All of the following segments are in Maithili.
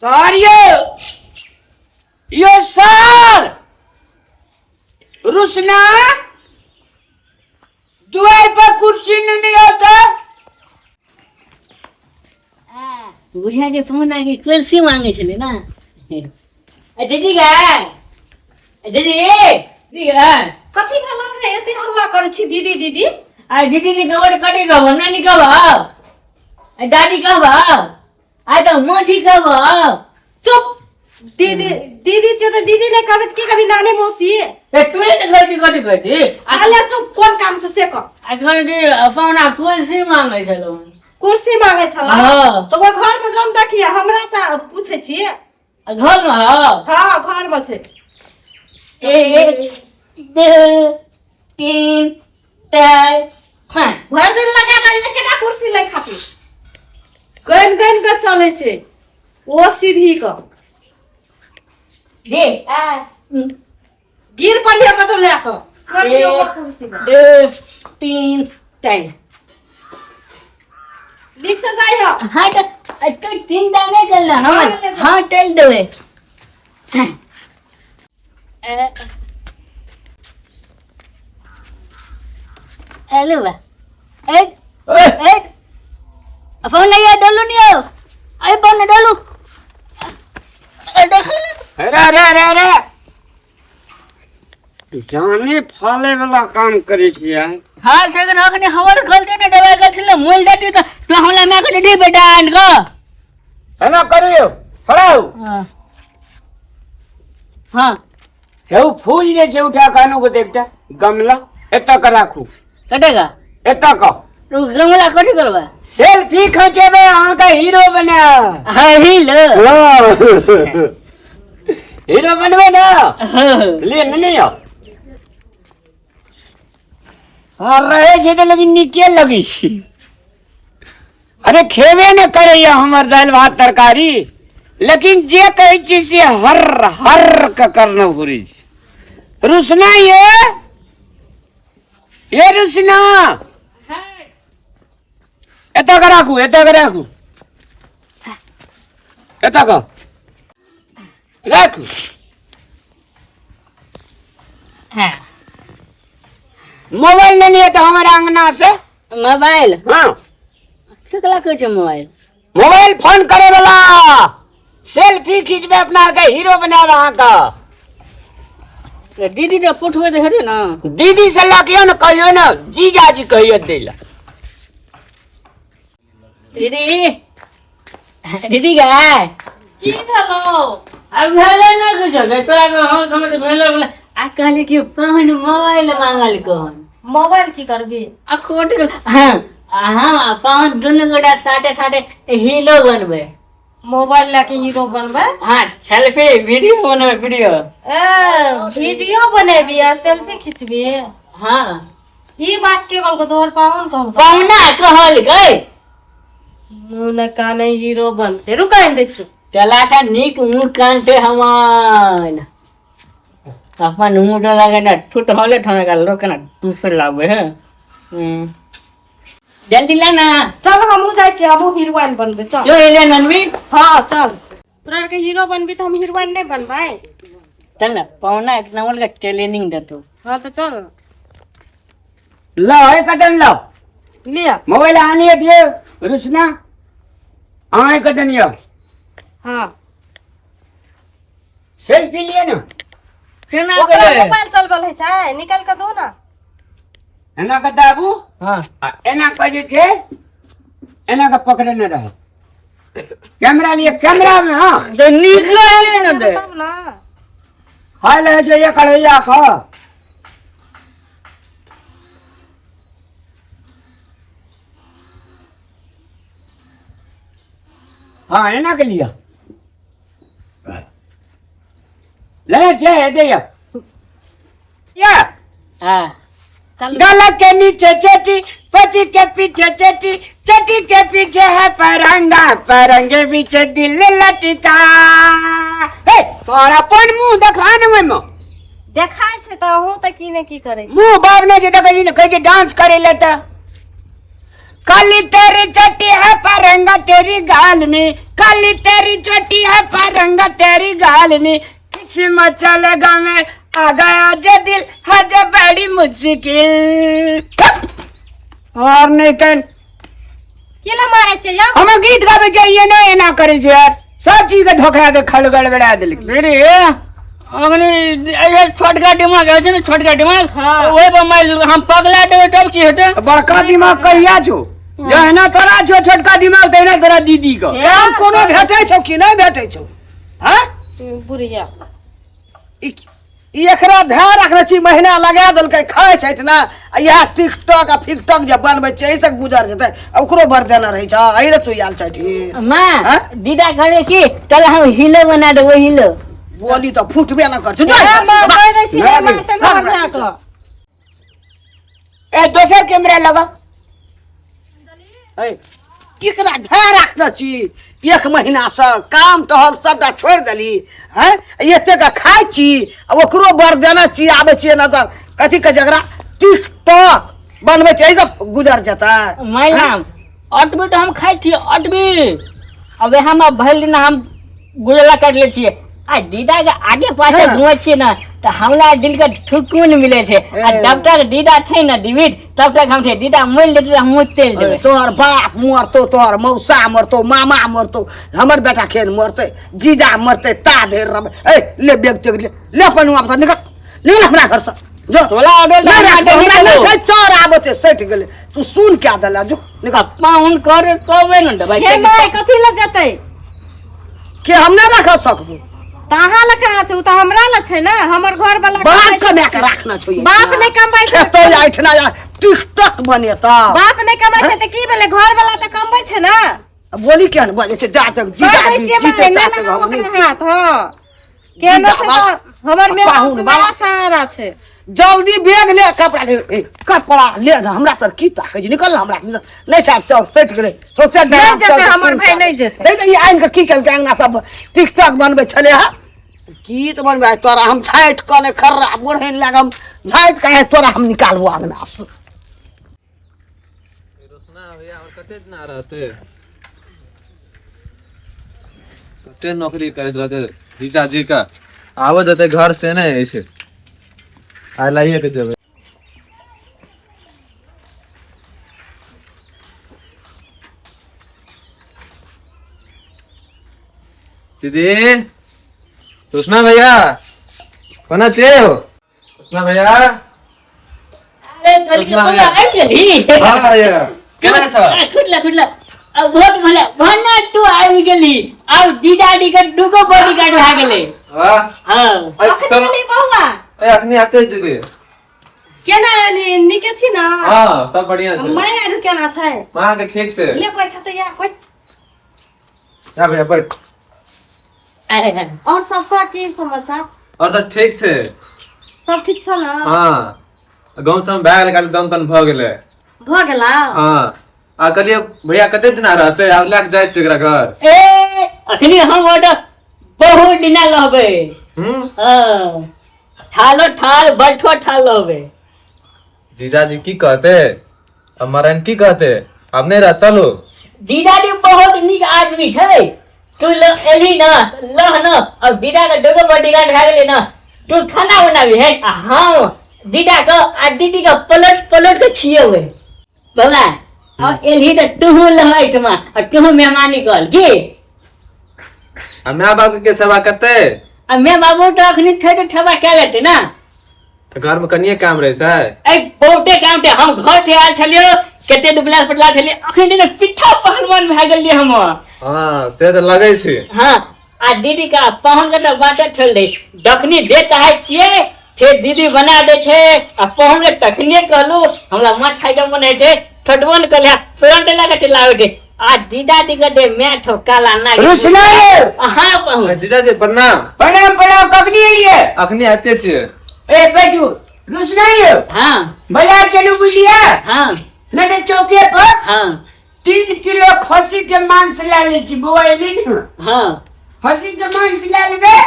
सर यौ, यौ सर, रुसना दुआर पर कुर्सी नहीं आता। बुझा जे पहुना के कुर्सी मांगे छलै ना। ए दीदी गे, ए दीदी, दीदी गे। कथी भेल रे, एते हल्ला करै छी दीदी दीदी? आ दीदी के खबर कटी कहबो, नानी कहबो, आ दादी कहबो, आ तऽ मौसी कहबो। चुप, दीदी दीदी छियो तऽ दीदी नहि कहबै तऽ की कहबी, नानी मौसी? ए तू ने कहै छी, कथी कहै छी? अले चुप, कोन काम छौ से कह। आ कहै कि पहुना कुर्सी मांगे छलौ। कुर्सी मांगे छलौ? हाँ। तऽ ओहि घर मे जम देखिए, हमरा से पूछै छी? आ घर मे हौ? हाँ, घर मे छै। एक, दू, तीन, चारि, पाँच। भरि दिन लगा दे केना कुर्सी लै खातिर गनि गनि कऽ चलै छै ओ सीढ़ी कऽ। दे आ गिर पड़ियो कतौ लए कऽ। एक, दू, तीन, चारि। नीक से जाइ हो। हाँ तऽ तू चिंता नहि कर हाँ। हाँ, ले जाओ। हाँ, चल देबै। हेलो बा, एक एक फोन नहीं है, डोलू नहीं हो, अरे फोन डोलू। अरे अरे अरे अरे, जाने फाले वाला काम करे छियै। हाँ सेकन अखने हमर गलती ने दबाई गल छले मोल देती तो तू हमरा माय के दे बेटा आन को। एना करियौ, खड़ा हो। हाँ हाँ। हे फूल जे छै उठा के आनू के एकटा गमला एतऽ के राखू। कटेगा? एतऽ के। तू गमला कथी करबा? सेल्फी खचेबै, अहाँके हीरो बनायब। हाँ, हीलो। हीरो बनबै ने? ले ने आउ। हाँ, रहै छै तऽ लेकिन नीके लगै छै। अरे खेबे ने करैया हमर दालि भात तरकारी, लेकिन जे कहै छी से हर हर के करना घुरै छै। रुसना ये, ये रुसना, एतऽ के राखू, एतऽ के राखू, एतऽ के राखू। हाँ। मोबाइल लेने तऽ हमर अंगना से। मोबाइल? हाँ। केकरा कहै छै मोबाइल? मोबाइल फोन करे वाला, सेल्फी खींचबे, अपना आरके हीरो बनायब अहाँके। तऽ दीदी तऽ पुछबै तऽ हेतै ने। दीदी से लऽ के ने कहियो ने, जीजाजी कहियो दै लए। दीदी, दीदी गे। की भेलौ? अब भेलै ना कुछो गे, तोरा के हम समझ भेलै बोले आ कहली कि पाहुन मोबाइल मांगल कहन। मोबाइल की करबी? आ कोट गेल। हाँ हाँ, पाहुन दुनू गोटा साटे साटे हीरो बनबै। मोबाइल लए के हीरो बनबै? हाँ, सेल्फी वीडियो बनबै, वीडियो। ए वीडियो बनेबी आ सेल्फी खिचबी? हाँ। ई बात के कहलको? तोहर पाहुन कहलको? पाहुना कहलकै। मुँह न काने हीरो बनते, रुका दै छु। चलाटा नीक मुँह कान छै हमार, अपन मुँह तो लगे ना ठुट होले थोड़ा का लोग ना टूस लावे है। जल्दी ला ना। चल, हमहूँ जाइ छियै, हमहूँ हीरोइन बनबै, चल। जो हीरोइन बनबी? हाँ चल, तोरा आरके हीरो बनबी तऽ हम हीरोइन नहि बनबै? चल ना, पौना एक नंबर का ट्रेनिंग दे तू। हाँ तऽ चल। लो एक कदम लो। लिअ। मोबाइल आनिए दियो रुसना, अहाँ एक कदम लियो। हाँ। सेल्फी लिए ना। केना ओकरा करे? मोबाइल चलबल होइ छै, निकालि कऽ दू ने। एना के दाबू। हाँ। आ एना के जे छै एना के पकड़ने रह कैमरा लिए, कैमरा में। हाँ। तो नीक लगे ना दे। तब ना। हाय ले जो ये कढ़ैया खा। हाँ, एना के लिया ले छै दे या या। हाँ। गला के नीचे चटी, पची के पीछे चटी, चटी के पीछे है परंगा, परंगे पीछे दिल लटका। हे तोरा अपन मुंह देखा ने ओहिमे। देखाइ छै तऽ अहूँ तऽ की ने की करै छी। मुंह बाप नहि छै देखै छी ने, कहै छै डांस करे ले तऽ काली तेरी चोटी है परंगा तेरी गाल में, काली तेरी चोटी है परंगा तेरी गाल में, किसी मचल में आ गया जे दिल है जे बड़ी मुश्किल। और नहीं कन की ला मारै छै यौ? हम गीत गाबै छै, एना एना करै छै यार, सब चीज के धोखा दे खल गड़बड़ा देलक। दीदी, अखनी छोटका दिमाग होइ छै ने, छोटका दिमाग ओहि पर मारि देलकै। हम पगला देबै तब की हेतै? बड़का दिमाग कहिया छौ? जहिना तोरा छौ छोटका दिमाग तहिना तोरा दीदी के। काम कोनो भेटै छौ कि नहि भेटै छौ? हँ, बुढ़िया ई ई एकरा ध्यान रखने छी, महीना लगा देलकै खाइ छै ना, आ इएह टिकटॉक आ फिकटॉक जे बनबै छै एहि से गुजर जेतै, आ ओकरो बड़ देने रहै छै। एहि रे तू आयल छठी। माँ हाँ? दीदा कहले कि चल हम हिलो बना देबो, हिलो। बोली तऽ फुटबे न कर छै। ए, माँ कहि दै छी रे, माँ तैं घर जा कऽ। ए दोसर कैमरा लगा। एकरा ध्यान रखने छी, एक महीनासँ काम टहल सबटा छोड़ि देली हैं, एतेक खाइ छी आ ओकरो बर देने छी, आबै छियै ने तऽ कथी कहै छै एकरा टिकटॉक बनबै छै, एहि सब गुजर जेतै। माय नाम अटबी तऽ हम खाइ छियै अटबी, अब हम भरि दिन हम गुजरला काटि लै छियै, आ दीदा के आगे पाछे घुमै छियै ने तऽ हमरा दिल के सुकून मिलै छै, आ जब तक दीदा छै ने जीवित तब तक हम छै, दीदा मरि जेतै तऽ हमहूँ चलि जेबै। तोहर बाप मरतौ, तोहर मौसा मरतौ, मामा मरतौ, हमर बेटा खेन मरतै, जीजा मरतै, ता धरि रहबै। ए ले बैग तेग ले, ले अपन वापस निकल, निकल हमरा घरसँ जो। तोला ऑर्डर नहि तऽ राखबौ, हमरा हमरा देबो। नहि छै, चोर आबते सटि गेलै, तू सुन कए देला, जो निकल। पाहुन कर तबे ने देबै। हे माय, कथी लए जेतै? के हम नहि राख सकबो। तऽ अहाँ लए कहाँ छै? ओ तऽ हमरा लए छै ने, हमर घर वाला बाप कमा के राखना छौ। बाप नहि कमबै छै। खेतौ एहिठिना टिकटक बनेता। बाप नहि कमाइ छै तऽ की भेलै, घर वाला तऽ कमबै छै ने। बोली केहन बजै छै, जा तक कहि जीजा दै छियै जीते माय, ता नहि तक लगाउ हम नहि ओकरा हाथ। हँ, केहनो छै तऽ हमर मेहनत पाहुन बाबा। सहारा छै। जल्दी बैग ले, कपड़ा ले, ए, कपड़ा ले ने, हमरा सर की ताकै छै, निकल ने, हमरा नहि साहब चल सटि गेलै सौंसे नहि डराम जेतै चल, हमर सुन भाय, कऽ। नहि जेतै। नहि तऽ ई आनि कऽ की केलकै, अङ्गना सब टिकटॉक बनबै छलै हँ, गीत बनबै, तोरा हम झाँटि कऽ ने खर्रा बोढ़ैन लागम झाँटि कऽ तोरा हम निकालबो अङ्गना से। रोशना भैया और कते दिना रहते, कते नौकरी करैत रहते, जीजाजी का आबऽ देते घर से ने, ऐसे आइ लाइए के जेबै। दीदी, रोशना भैया कोना छियै हो? रोशना भैया। अरे कहली कि रोशना बोला, आबि गेलही? हाँ भैया, केना छ? खुटला खुटला अब बहुत भला भन्ना तू आबि गेलही, आब दीदा दी के दूगो बॉडीगार्ड भए गेलै। वाह। हाँ। अखनी एलही बौआ? ए अखनी आते दीदी। केना एलही, नीके छी ने? हाँ, सब बढ़िया छै। माय आर केना छै? माँ के ठीक छै। ले बैठ तऽ या बैठ। जा भैया बैठ। और सबका की समाचार? और सब ठीक छै। सब ठीक छौ ने? हाँ, गाँव सब भए गेलै, खाली दम तन भऽ गेलै। भऽ गेला? हाँ, आ कहलियै भैया कते दिना रहतै, आब लए कऽ जाइ छियै एकरा घर। ए अखनी हम ऑर्डर बहुत दिना रहबै। हम्म। हाँ, ठालो ठाल बैठो ठाल रहबै। जीजाजी की कहते, अब मरन की कहते, अब नहीं रह चलो। दीदाजी बहुत नीक आदमी छै, तू ल एलही न लह न, अब दीदा के दूगो बॉडीगार्ड भए गेलै न, तू खाना बनाबी है आ हम दीदा के आ दीदी के पलट पलट के खियेबै। बाबा अब एलही तऽ तूहू लह एहिठमा आ तूहू मेहमानी कर की। आ my बाप के सेवा करते? आ my बाबू तऽ अखनी छै तऽ ठेबा कए लेतै ने। तऽ घर में कनिये काम रहे छै। ए बहुते काम छै, हम घर से आयल छलियो कते दुबला पतला छलियै, अखन दिन पिट्ठा पहलवान भए गेलियै हम। हाँ से तऽ लगै छै। हाँ, आ दीदी का पाहुन के तऽ बाटे छोड़ दे, जखनी दे चाहे छियै से दीदी बना दे छै, आ पाहुन के तखने कहलू हमरा माछ खाइ के मन होइ छै, छोटबो ने कहलियै तुरंत लए के चलि आबै छै। आ दीदा दी के दे मैं ठो काला ना। रुसना रे। हाँ पाहुन। जीजाजी प्रणाम। प्रणाम प्रणाम, कखनी एलियै? अखनी आते छियै। ए बैठू। रुसना यौ। हाँ। बाजार चलू बुझलियै? हाँ। नहीं नहीं चौके पर। हाँ। 3 किलो खस्सी के मांस ला लै छी, बौआ एली ने। हाँ। खस्सी के मांस ला लेबै,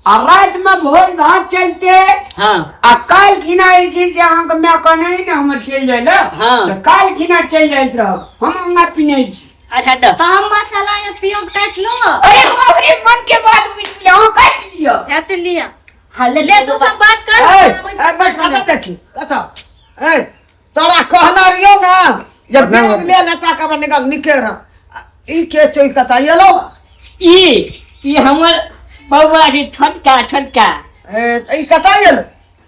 आ राति में भोज भात चलते। हाँ। आ काल्हि खिना जे छै से अहाँके माय कहने रही ने हमर चलि जाय लए। हाँ। तऽ काल्हि खिना चलि जाइत रहब, हम अंगा पिनै छी। अच्छा तऽ तऽ हम मसाला या प्याज काटि लो। अरे बाप रे, मन के बात बुझि गेलै, अहाँ काटि लिअ। हेतै लिअ। हाँ, ले। ले, तू सब बात कर। ए, ए, बैठ, कतऽ जाइ छी कतऽ? ए, तोरा कहने रहियौ ने जे बैग ले लेता कपड़ा निकल निके रह। आ, ई के छै, कतऽ एलौ? ई ई हमर बौआ छै, छोटका छोटका। ए, तऽ ई कतऽ एलौ?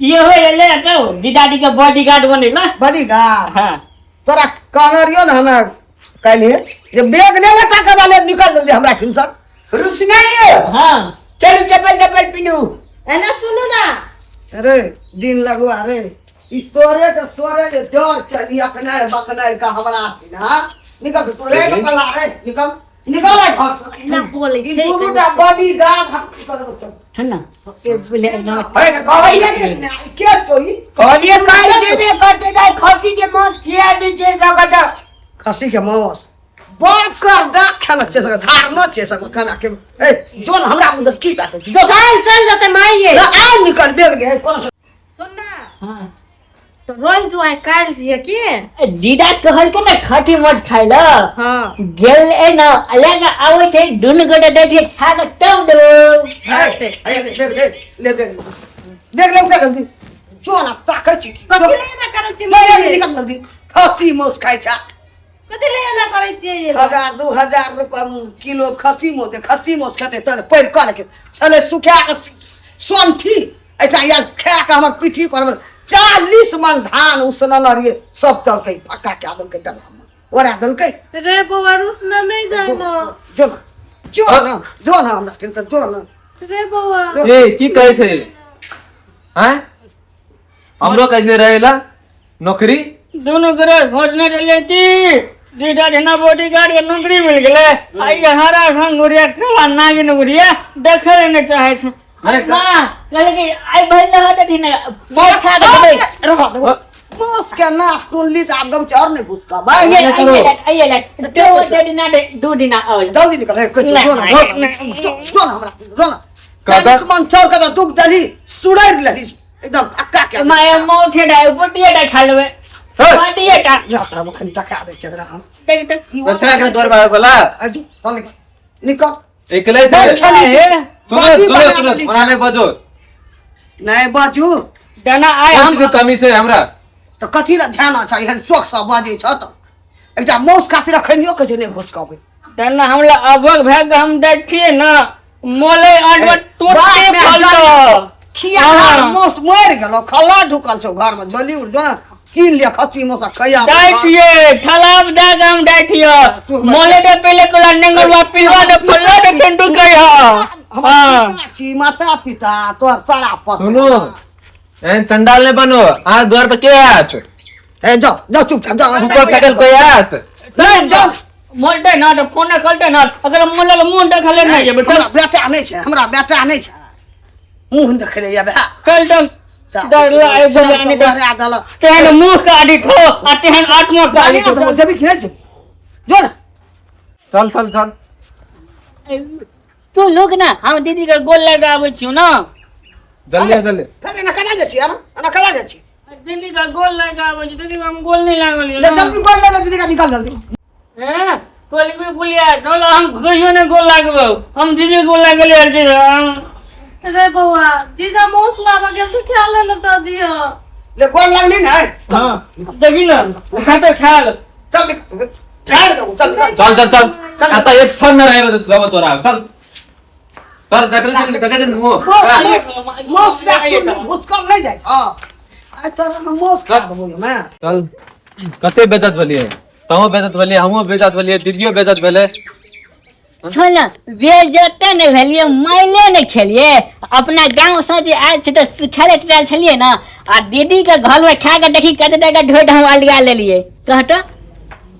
इहो एलै तो दीदादी के बॉडीगार्ड बनेला। बॉडीगार्ड? हाँ। तोरा कहने रहियौ ने हमे काल्हि जे बैग ले लेता कपड़ा ले निकल जल्दी हमरा ठीमसँ। रुसना ये। हाँ। चलू, चप्पल चप्पल पिनू। एना सुनू ना। अरे दिन लगवा रे, ई सोरे के सोरे जे जर चली अपने बकने का हमरा ना निकल तोरे के पला रे, निकल निकल आइ घर से। ना बोलै ई छै। दुनूटा बॉडी गार्ड हम की करबो चल। ठंडा ए बोले। अरे तऽ कहलियै ने। ने, ई के छौ ई? कहलियै काल्हि जेबे करतै दाइ, खस्सी के मांस खिया दै छै सबके। खस्सी के मांस बड़ कर जा खाना छै सक धार न छै सक खाना के। ए जोन हमरा मुँह की ताकै छी जो। काल्हि चलि जेतै माइये। आ निकल बेग गे कोन। सुन ना। हाँ। तो रोज जो आइ काल्हि छियै की? दीदा कहलकै ने खटी मत खाइ ल। हाँ। गेल ए न अलग आबै छै, दुनू गोटे दै छियै खा कऽ तब देबौ। ए ए, ले ले ले बेग बेग ले, उठा जल्दी जो ना ताकै छी की। कथी ले एना करै छियै ले ले? माइये? निकल जल्दी, खस्सी मांस खाइ छै। कथी ले एना करै छियै ये? 1000 2000 रुपआ किलो खस्सी मांस, खस्सी मांस खेतै तऽ पैर कऽ के छलै सुखा कऽ सोंठी एहिठाम आयल खा कऽ हमर पीठी पर हमर 40 मन धान उसनल रहियै, सब चलतै फक्का कए देलकै, डब्बामे ओरा देलकै। रे बौआ, रुसना नहि जाय ना। जो ना, जो ना, जो ना, हमरा टेंशन जो ना। रे बौआ। ए, की कहै छै आँय? हमरो कहै छै रहेला नौकरी। दुनू गोटे सोचने छलियै कि दीदा जेना बॉडीगार्ड के नौकरी मिल गेलै आ ई हरा सन गुड़िया, काला नागिन गुड़िया देखै लए नहि चाहै छै। अरे माँ कहलकै कि आइ भरि रहत अथी ने माछ खा कऽ देबै। रह देबो मांस के ना सुनली तऽ आब गमछा और नहि घुसकबै। आइए आइए आइए दो दिना 2 दिना और। जल्दी निकल हे कुछ, जो ना, जो ना, जो ना, हमरा जो ना। 40 मन चाउर के तऽ दुख देली, सुड़ैर लेली एकदम फक्का के। माय मौठे डा बोटिए डा खा लेबै। हे! बोटिए डा। या तऽ हम एखन टका दै छै एकरा हम। देख देख। पैसा के द्वार पर वाला। आजू चल, निकल निकल। एकले छै। बड़ खेली। हे, सुनो। बाजी सुनो। बना सुनो। देली। ओना नहि बजो। नहि बाजू। दाना आइ कोन हम चीज के कमी छै हमरा? तऽ कथी लए ध्यान छै? एहन शौक सँ बजै छ तऽ एकटा मौस खातिर अखनियो कहै छै नहि घुसकबै। दाना हमरा अबक भए कऽ हम दै छियै ने मोले आठवा टूटते फलतो। खिया। हाँ। मौस मरि गेलो, खल्ला ढुकल छौ घरमे, जल्दी उठ जो ने, कीन लिअ खस्सी मौस आ खैया। दै छियै ठलाब दए कऽ हम दै छियै मोले दे पहिले तोरा नेंगलवा पिलवा दे फल्ला दे फेन ढुकै ह। हमर हाँ। पिता छी, माता पिता तोहर सारा पस। सुनू, एहन चंडाल नहि बनो, अहाँ द्वार पर के आयत? ए जाओ जाओ, चुपचाप जाओ। थूको फेकल कोई आयत? नहीं जाओ। मोलते ना तऽ फोन करते ना, अगर मोले मुँह देखले नहि जेबै। हमरा बेटा नहि छै, हमरा बेटा नहि छै, मुँह देखले ये। चल चल, डर आइ बोले आनि दे। तेहन मुँह काटी थो आ तेहन आत्मा काटी थो। जेबी कि नहि जेबी? जो ना। चल चल चल। तू लोग ना, हम दीदी के गोल लगाबै छियौ ना। जल्दी आ, जल्दी। फेर एना केना जाइ छी? एना एना केना जाइ छी? दीदी के गोल लगाबै छी, दीदी के हम गोल नहि लागल। ले जल्दी गोल ले दीदी का, निकल जल्दी। हैं कोलमी पुलिया चल, हम कहियो नहि गोल लागबौ, हम दीदी के गोल लागल छी हम। रे बौआ, जीजा मौस लाबऽ गेल छै, ख्याल ले तऽ दिअ। ले गोल लगनी ने। हाँ, देखी ना खाते खाल। चल निकल, छोड़ दो, चल निकल। चल चल चल, आता एक क्षण न रहे रहबो तोरा, चल चल, देखले चल, देखले चल मुँह। मौस भुसकल नहि जाइ। हँ, आइ तोरा हम मौस खा देबो ने। चल, कते बेइज्जत भेलियै, तहुँ बेइज्जत भेलियै, हमहूँ बेइज्जत भेलियै, दीदियो बेइज्जत भेलै। छोड़ ने, बेइज्जते नहि भेलियै, माइले नहि खेलियै। अपना गाँव सँ जे आयल छै तऽ सुखेले टूटल छलियै ने, आ दीदी के घर में खा के देखी कते टाका ढोइ हम अलगा लेलियै, कह तऽ।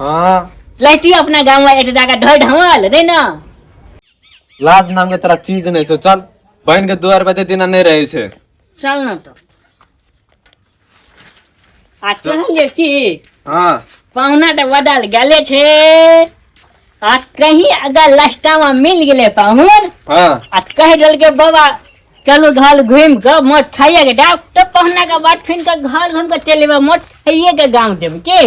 हाँ। लैती अपना गाँव में एते टाका ढोइ ढाल नहि ने। लाज नाम के तोरा चीज नहि छौ। चल, बहिन के दुआर पर एते दिना नहि रहै छै। चल न तऽ। आ कहलियै की? हाँ। पाहुना तऽ बदल गेले छै, आ कहीं अगर रास्ता में मिल गेलै पाहुन हाँ आ कहि देलकै बाबा चलू घर घूमि कऽ मठ खाइए के जाउ तऽ पहुना के बाद फिर के घर घूमि कऽ चलि एबै, मठ खाइए के गाँव देबै के।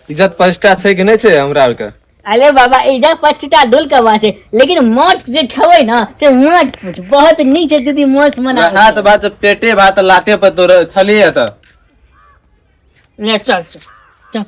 इज्जत प्रतिष्ठा छै कि नहि छै हमरा आरके? अरे बाबा, इज्जत प्रतिष्ठा दुल के बात छै, लेकिन मठ जे खेबै ने से मठ पूछ बहुत नीक छै दीदी, मठ मना। वएह तऽ बात छै, पेटे भात लाते पर तोरे छलियै तऽ। ले चल चल चल।